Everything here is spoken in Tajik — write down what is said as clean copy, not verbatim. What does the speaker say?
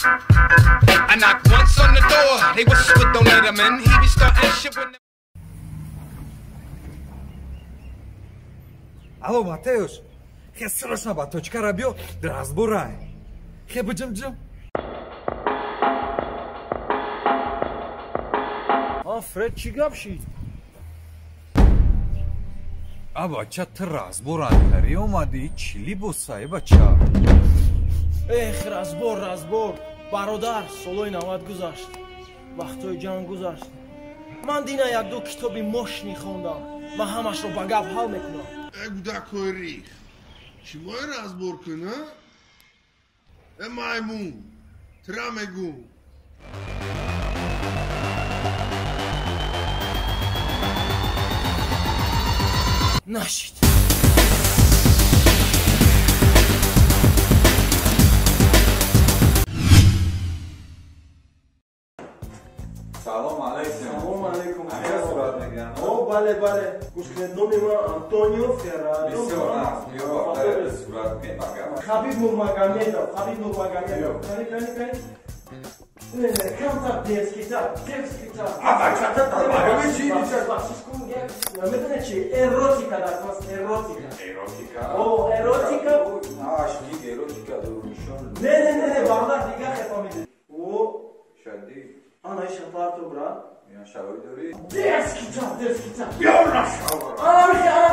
I knock once on the door, they whisper, don't let him in. He be starting shit with. Алло, Матеуш, хе срочно ба точкара биё, разборай. Хе буҷим-ҷим. А, Фред, чӣ гап шид? А, бача, ту разбор анкарӣ омадӣ? Чӣ либоса, э, бача? Эх, разбор, разбор. Бародар, солҳои 90 гузашт. Вақтҳои ҷанг гузашт. Ман дина як-ду китоби мошинӣ хондам. Ман ҳамашро ба гап ҳал мекунам. Э, гудакҳои рих, чӣ мои разбор кун, а? Э, маймун, тира мегум. Нашид. Салом алейкум. Салом алейкум. Амира сурат мегиранд? О, бале, бале. Гӯш кунед, номи ман Антонио Ферраро. Бисёр нағз. Биё, ба сурат мемагам. Хабиб Нурмагомедов, Хабиб Нурмагомедов. Кани, кани, кани. Не, не, камтар дерзкитар, дерзкитар. А, бача, та чӣ? Бахшиш кун, медонед чи? Эротика дар класс, эротика. Эротика? О, эротика. Ашки эротика дурушон. Не, не, не, не, бародар, дигар хефамидед. О, шади. Ана иша парто, брат. Я шароит дорӣ? Дерзкитар, дерзкитар. Биё нашава. Ана михе, ана.